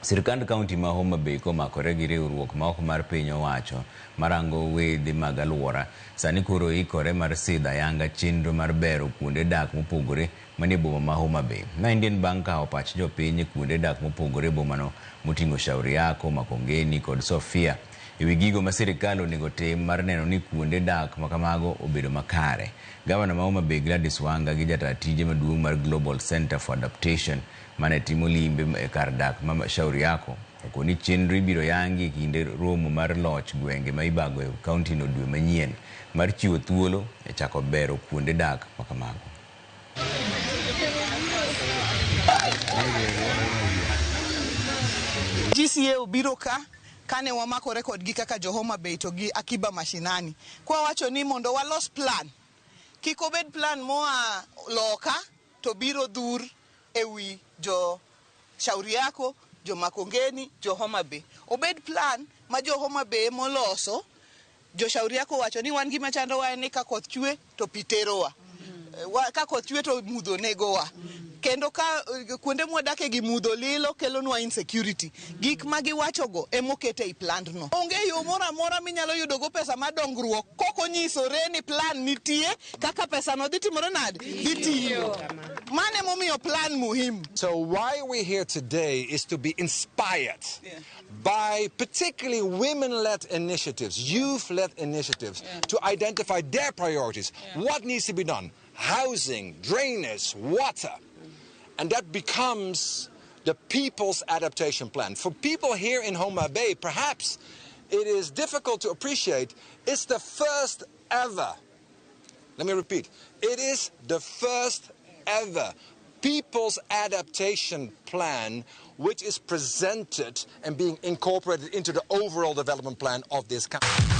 Sirkand kaunti ma Homa Bay komakore gi riwruok ma ok mar piny owacho marango wedhe mag alwora sani koro ikore mar sidho ayanga chenro mar bero kuonde dak mopogore manie boma ma Homa Bay. Maendi en bang' kawo pach jopiny e kuonde dak mopogore e bomano moting'o Shauri Yako, Makongeni kod Sofia ewi gigo ma sirikal onego tim mar neno ni kuonde dak makamago obedo makare. Gavana ma Homa Bay Gladys Wanga gi jataa tije maduong' mar Global Centre for Adaptation mane timo limbe e kar dak ma Shauri Yako okoni chenro ibiro yangi e kinde romo mar loch gwenge ma ibago e kaunti no dwe manyien mar chiwo thuolo e chako bero kuonde dak makamago. GCA obiro ka kane wamakore kodgi kaka jo Homa Bay to gi Akiba Mashinani kwa wacho ni mondo walos plan kik obed plan moa loka to biro dhur ewi jo Shauri Yako, jo Makongeni, jo Homa Bay. Obed plan ma jo Homa Bay moloso. Jo Shauri Yako wacho ni wan gima chandowa en ni ka koth chwe to pi terowa. Ka koth chwe to mudho negowa. Kendo ka kuonde mwadake gi mudho lilo kelonwa insecurity. Gik ma giwachogo emoket ei plan no. Onge yo moro amora minyalo yudogo pesa mar dongruok kok onyisore ni plan nitie kaka pesa no dhi timore nade? Dhi tiyo. Mano emomiyo plan muhimu. So why we're here today is to be inspired by particularly women-led initiatives, youth-led initiatives, to identify their priorities. What needs to be done? Housing, drainage, water. And that becomes the People's Adaptation Plan. For people here in Homa Bay, perhaps it is difficult to appreciate, it's the first ever, let me repeat, it is the first ever People's Adaptation Plan which is presented and being incorporated into the overall development plan of this country.